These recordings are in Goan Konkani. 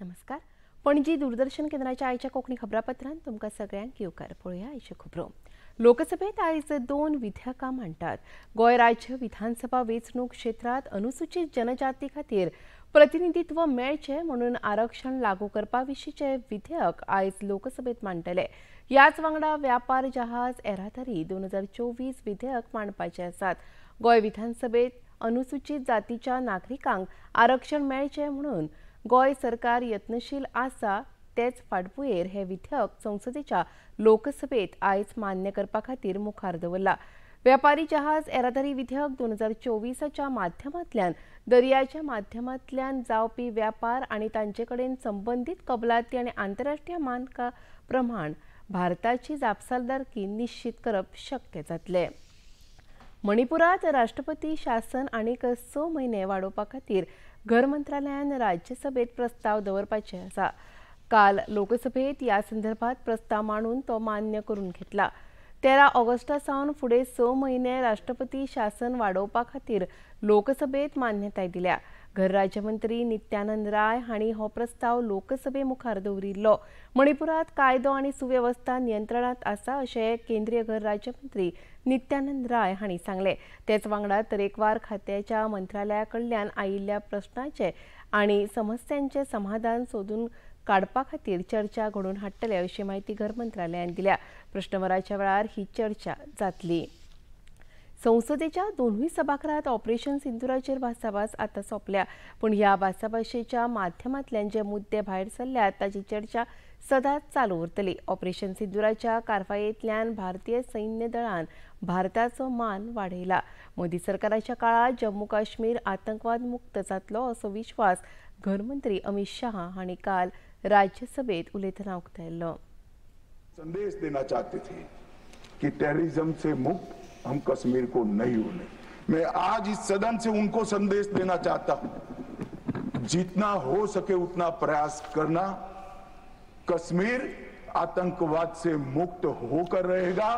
नमस्कार. पणजी दूरदर्शन केंद्राच्या आयच्या कोंकणी खबरापत्रांत तुमकां सगळ्यांक येवकार. पळोवया आयच्यो खबरो. लोकसभेत आयज दोन विधेयकां मांडटात. गोंय राज्य विधानसभा वेंचणूक क्षेत्रांत अनुसूचित जनजाती खातीर प्रतिनिधित्व मेळचें म्हणून आरक्षण लागू करपा विशींचें विधेयक आयज लोकसभेत मांडटले. ह्याच वांगडा व्यापार जहाज येरादारी 2024 विधेयक मांडपाचे आसात. गोंय विधानसभेत अनुसूचित जातीच्या नागरिकांक आरक्षण मेळचें म्हणून गोंय सरकार यत्नशील आसा. तेच फाटभुंयेर हे विधेयक संसदेच्या लोकसभेत आयज मान्य करपा खातीर मुखार दवरला. व्यापारी जहाज येरादारी विधेयक 2024च्या माध्यमांतल्यान दर्याच्या माध्यमांतल्यान जावपी व्यापार आनी तांचे कडेन संबंदीत कबलाती आनी आंतरराष्ट्रीय मानका प्रमाण भारताची जापसालदारकी निश्चित करप शक्य जातलें. मणिपुरात राष्ट्रपती शासन आनीक 6 म्हयने वाडोवपा खातीर घर मंत्रालयान राज्यसभेत प्रस्ताव दवरपाचे आसा. काल लोकसभेत ह्या संदर्भात प्रस्ताव मांडून तो मान्य करून घेतला. 13 ऑगस्टा सावन फुडें 6 म्हयने राष्ट्रपती शासन वाडोवपा खातीर लोकसभेत मान्यताय दिल्या. घर राज्यमंत्री नित्यानंद राय हांणी हो प्रस्ताव लोकसभे मुखार दवरिल्लो. मणिपुरात कायदो आनी सुवेवस्था नियंत्रणांत आसा अशें केंद्रीय घर राज्यमंत्री नित्यानंद राय हांणी सांगलें. तेच वांगडा तरेकवार खात्याच्या मंत्रालया कडल्यान आयिल्ल्या प्रस्नाचें आनी समस्यांचें समाधान सोदून काडपा खातीर चर्चा घडोवन हाडटले अशी म्हायती घर मंत्रालयान दिल्या. प्रश्नवराच्या वेळार ही चर्चा जातली. संसदेच्या दोनूय सभाघरांत ऑपरेशन सिंदुराचेर भासाभास आतां सोंपल्या. पूण ह्या भासाभाशेच्या माध्यमांतल्यान जे मुद्दे भायर सरल्यात ताची चर्चा सदांच चालू उरतली. ऑपरेशन सिंदुराच्या कारवायेंतल्यान भारतीय सैन्य दळान भारताचो मान वाडयला. मोदी सरकाराच्या काळांत जम्मू काश्मीर आतंकवाद मुक्त जातलो असो विश्वास घरमंत्री अमित शाह हांणी काल राज्यसभेत उलयतना उक्तायलो. संदेश देना चाहते थे कि टेररिज्म से मुक्त हम कश्मीर को नहीं होने. मैं आज इस सदन से उनको संदेश देना चाहता हूं, जितना हो सके उतना प्रयास करना, कश्मीर आतंकवाद से मुक्त होकर रहेगा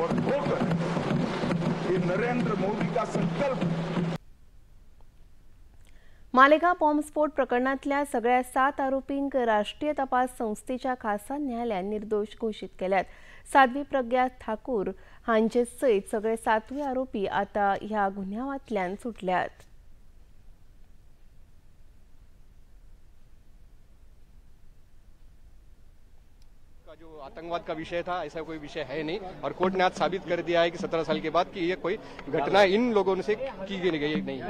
और होकर ये नरेंद्र मोदी का संकल्प. मालेगांव बॉम्बस्फोट प्रकरणांतल्या सगळ्या 7 आरोपींक राष्ट्रीय तपास संस्थेच्या खासा न्यायालयान निर्दोष घोशीत केल्यात. साध्वी प्रज्ञा ठाकूर हांचे सयत सगळे 7 आरोपी आता ह्या गुन्यांवांतल्यान सुटल्यात. जो आतंकवाद का विषय था ऐसा कोई विषय है नहीं और कोर्ट ने आज साबित कर दिया है कि 17 साल के बाद कि ये कोई घटना इन लोगों से की गई नहीं.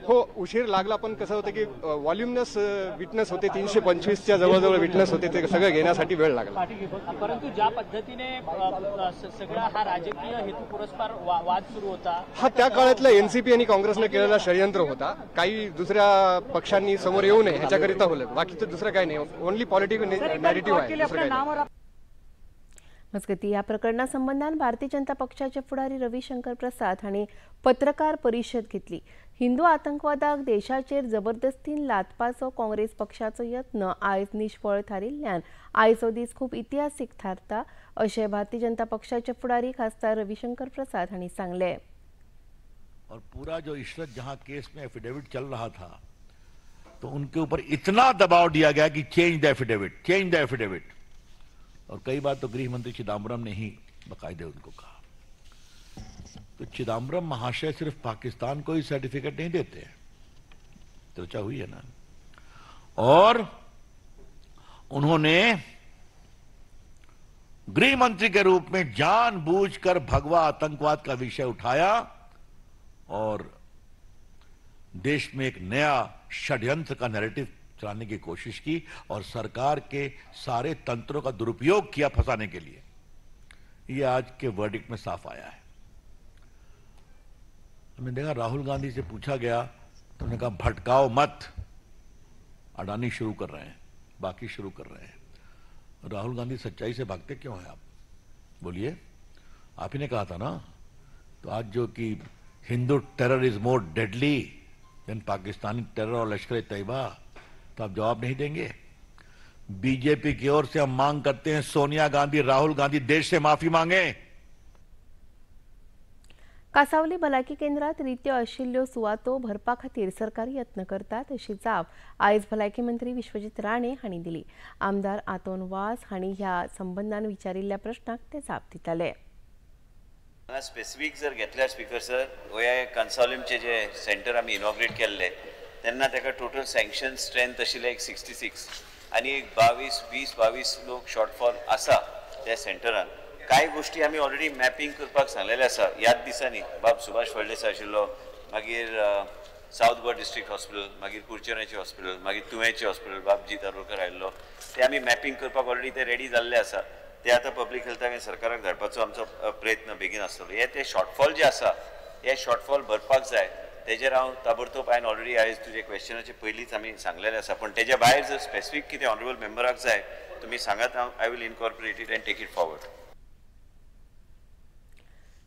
हो, उशीर लागला, पण कसं होतं की व्हॉल्युमनस विटनेस होते, 325च्या जवळजवळ विटनेस होते, ते सगळं घेण्यासाठी वेळ लागला. परंतु ज्या पद्धतीने सगळा हा राजकीय हेतू पुरस्कार वाद सुरू होता, हा त्या काळातल्या एनसीपी आणि काँग्रेसने केलेला षडयंत्र होता. काही दुसऱ्या पक्षांनी समोर येऊ नये ह्याच्याकरिता होलं, बाकी तर दुसरं काही नाही. ओनली पॉलिटिकल नॅरेटिव्ह आहे, दुसरं काही नाही. मजगती ह्या प्रकरणा संबंधान भारतीय जनता पक्षाचे फुडारी रविशंकर प्रसाद हांणी पत्रकार परिशद घेतली. हिंदू आतंकवादाक देशाचेर जबरदस्तीन लादपाचो काँग्रेस पक्षाचो यत्न आयज निष्फळ थारिल्ल्यान आयचो दीस खूब इतिहासीक थारता अशें भारतीय जनता पक्षाचे फुडारी खासदार रविशंकर प्रसाद हांणी सांगलें. और पूरा जो इशरत जहां केस में एफिडेविट चल रहा था तो उनके ऊपर इतना दबाव दिया गया कि change the affidavit, change the affidavit. और कई बार तो गृह मंत्री चिदम्बरम ने ही बाकायदे उनको कहा. तो चिदम्बरम महाशय सिर्फ पाकिस्तान को ही सर्टिफिकेट नहीं देते हैं, चर्चा हुई है ना. और उन्होंने गृह मंत्री के रूप में जानबूझकर भगवा आतंकवाद का विषय उठाया और देश में एक नया षड्यंत्र का नैरेटिव चलाने की कोशिश की और सरकार के सारे तंत्रों का दुरुपयोग किया फंसाने के लिए. ये आज के वर्डिक्ट में साफ आया है. हमने देखा राहुल गांधी से पूछा गया तो उन्होंने कहा भटकाओ मत, अडानी शुरू कर रहे हैं, बाकी शुरू कर रहे हैं. राहुल गांधी सच्चाई से भागते क्यों हैं आप बोलिए? आप ही ने कहा था ना. तो आज जो कि Hindu terror is more deadly than Pakistani terror और लश्कर तैयबा, तो आप जवाब नहीं देंगे? बीजेपी की ओर से हम मांग करते हैं सोनिया गांधी, राहुल गांधी देश से माफी मांगे. कासावली भलायकी केंद्रात रित्यो आशिल्ल्यो सुवातो भरपा खातीर सरकार यत्न करतात अशी जाप आयज भलायकी मंत्री विश्वजीत राणे हांणी दिली. आमदार आतोन वास हांणी ह्या संबंदान विचारिल्ल्या प्रश्नाक ते जाप दिताले. स्पेसिफीक जर घेतल्यार स्पीकर सर, गोंया कन्सॉलिमचे जे सेंटर आमी इनॉग्रेट केल्ले तेन्ना ताका टोटल सँक्शन स्ट्रेंथ आशिल्ले एक 66 आनी एक 22 लोक शॉर्टफॉल आसा त्या सेंटरान. कांय गोश्टी आमी ऑलरेडी मॅपिंग करपाक सांगलेले आसा. ह्याच दिसांनी बाब सुभाष फळदेसाय आशिल्लो, मागीर सावथ गोवा डिस्ट्रिक्ट हॉस्पिटल, मागीर कुडचण्याचें हॉस्पिटल, मागीर तुयेंचें हॉस्पिटल बाब जीत आरोलकर आयिल्लो. ते आमी मॅपिंग करपाक ऑलरेडी ते रेडी जाल्ले आसा. ते आतां पब्लीक हेल्थाक आनी सरकाराक धाडपाचो आमचो प्रयत्न बेगीन आसतलो. हे ते शॉर्टफॉल जे आसा हे शॉर्टफॉल भरपाक जाय, तेजेर हांव ताबडतोब हांवें ऑलरेडी आयज तुजे क्वेश्चनाचे पयलींच आमी सांगलेलें आसा. पूण तेज्या भायर जर स्पेसिफीक कितें ऑनरेबल मेंबराक जाय तुमी सांगात, हांव I will incorporate it and take it forward.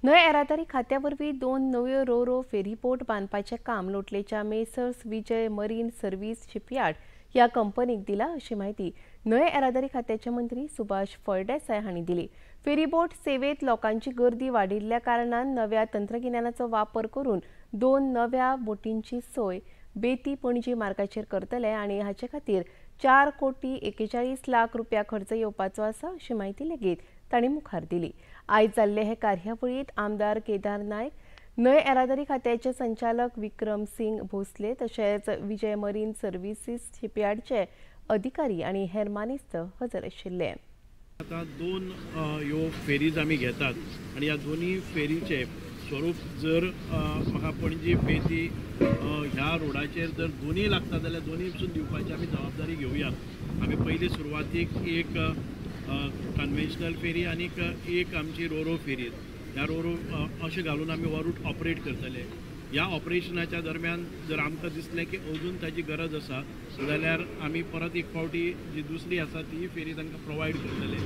न्हंय येरादारी खात्या वरवीं 2 नव्यो रोरो फेरीबोट बांदपाचें काम लोटलेच्या Messrs Vijay marine service shipyard ह्या कंपनीक दिला अशी म्हायती न्हंय येरादारी खात्याचे मंत्री सुभाष फळदेसाय हांणी दिली. फेरीबोट सेवेत लोकांची गर्दी वाडिल्ल्या कारणान नव्या तंत्रगिन्यानाचो वापर करून 2 नव्या बोटींची सोय बेती पणजी मार्गाचेर करतले आनी हाचे खातीर 4,41,00,000 रुपया खर्च येवपाचो आसा अशी म्हायती लेगीत तांणी मुखार दिली. आयज जाल्ले हे कार्यावळींत आमदार केदार नायक, न्हंय येरादारी खात्याचे संचालक विक्रम सिंग भोसले तशेंच विजय मरीन सर्व्हिसीस शिपयार्डचे अधिकारी आनी हेर मानेस्त हजर आशिल्ले. आतां 2 ह्यो फेरीज आमी घेतात आनी ह्या दोनूय फेरीचे स्वरूप जर म्हाका पणजी बेती ह्या रोडाचेर जर दोनूय लागता जाल्यार दोनूय पसून दिवपाची आमी जबाबदारी घेवया. आमी पयली सुरवातीक एक कन्वेन्शनल फेरी आनी एक आमची रोरो फेरी, ह्या रोरो अशें घालून आमी हो रूट ऑपरेट करतले. ह्या ऑपरेशनाच्या दरम्यान जर आमकां दिसलें की अजून ताजी गरज आसा जाल्यार आमी परत एक फावटी जी दुसरी आसा ती फेरी तांकां प्रोवायड करतले.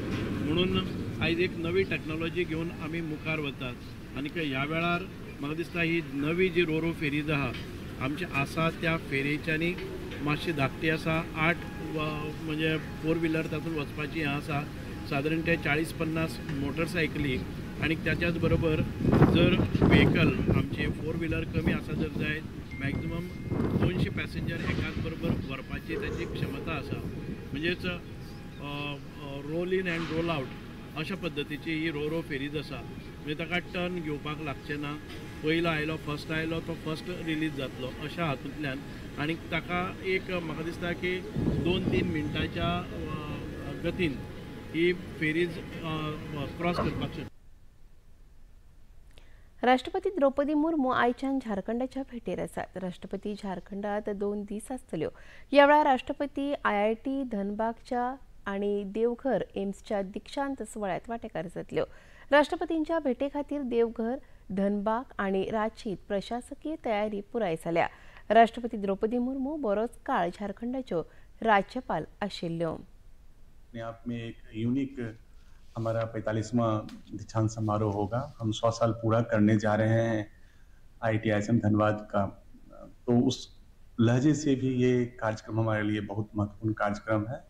म्हणून आयज एक नवी टॅक्नोलॉजी घेवन आमी मुखार वतात आनी ह्या वेळार म्हाका दिसता ही नवी जी रोरो फेरीज आहा आमची आसा त्या फेरीच्यांनी मातशी धाकटी आसा. 8 म्हणजे 4 व्हिलर तातूंत वचपाची हें आसा. सादारण ते 40-50 मोटरसायकली आनी त्याच्याच बरोबर जर व्हेकल आमचे 4 व्हिलर कमी आसा जर जायत मॅक्झिमम 200 पॅसेंजर एकाच बरोबर व्हरपाची ताची क्षमता आसा. म्हणजेच roll in and roll out अशा पद्दतीची ही रोरो फेरीज आसा. म्हणजे ताका टर्न घेवपाक लागचें ना, पयलो आयलो फर्स्ट आयलो तो फर्स्ट रिलीज जातलो अशा हातूंतल्यान. आनी ताका एक म्हाका दिसता की 2-3 मिनटाच्या गतीन ही फेरीज क्रॉस करपाक शकता. राष्ट्रपती द्रौपदी मुर्मू आयच्यान झारखंडाच्या भेटेर आसात. राष्ट्रपती झारखंडात 2 दीस आसतल्यो. ह्या वेळार राष्ट्रपती IIT धनबागच्या आनी देवघर एम्सच्या दीक्षांत सुवाळ्यात वांटेकार जातल्यो. राष्ट्रपतींच्या भेटे खातीर देवघर, धनबाग आनी रांचीत प्रशासकीय तयारी पुराय जाल्या. राष्ट्रपती द्रौपदी मुर्मू बरोच काळ झारखंडाच्यो राज्यपाल आशिल्ल्यो. अपने आप में एक यूनिक हमारा 45वां दीक्षांत समारोह होगा. हम 100 साल पूरा करने जा रहे हैं IIT Dhanbad का, तो उस लहजे से भी ये कार्यक्रम हमारे लिए बहुत महत्वपूर्ण कार्यक्रम है.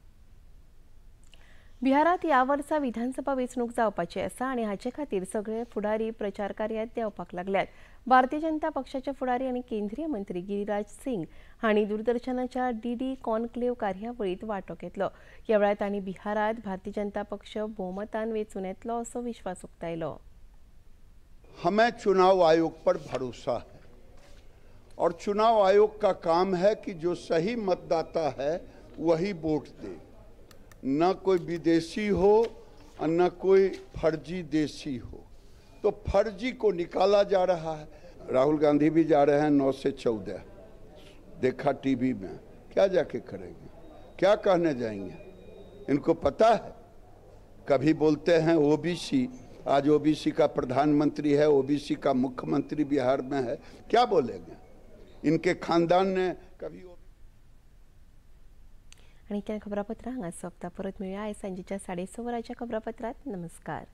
बिहारात ह्या वर्सा विधानसभा वेंचणूक जावपाची आसा आनी हाचे खातीर सगळे फुडारी प्रचार कार्यात देंवपाक लागल्यात. भारतीय जनता पक्षाचे फुडारी आनी केंद्रीय मंत्री गिरिराज सिंग हांणी दूरदर्शनाच्या डीडी कॉन्क्लेव्ह कार्यावळींत वांटो घेतलो. ह्या वेळार तांणी बिहारात भारतीय जनता पक्ष भोवमतान वेंचून येतलो असो विश्वास उक्तायलो. हमें चुनाव आयोग पर भरोसा है और चुनाव आयोग का काम है कि जो सही मतदाता है वही वोट दे, न कोई विदेशी हो और न कोई फर्जी देशी हो। तो फर्जी को निकाला जा रहा है। राहुल गांधी भी जा रहे हैं 9 से 14, देखा टीवी में, क्या जाके करेंगे, क्या कहने जाएंगे, इनको पता है। कभी बोलते हैं ओबीसी, आज ओबीसी का प्रधानमंत्री है, ओबीसी का मुख्यमंत्री बिहार में है, क्या बोलेंगे इनके खानदान ने कभी। आणि त्या खबरापत्रां हांगा सोंपता. परत मेळया आयज सांजेच्या 6:30 वरांच्या खबरापत्रांत. नमस्कार.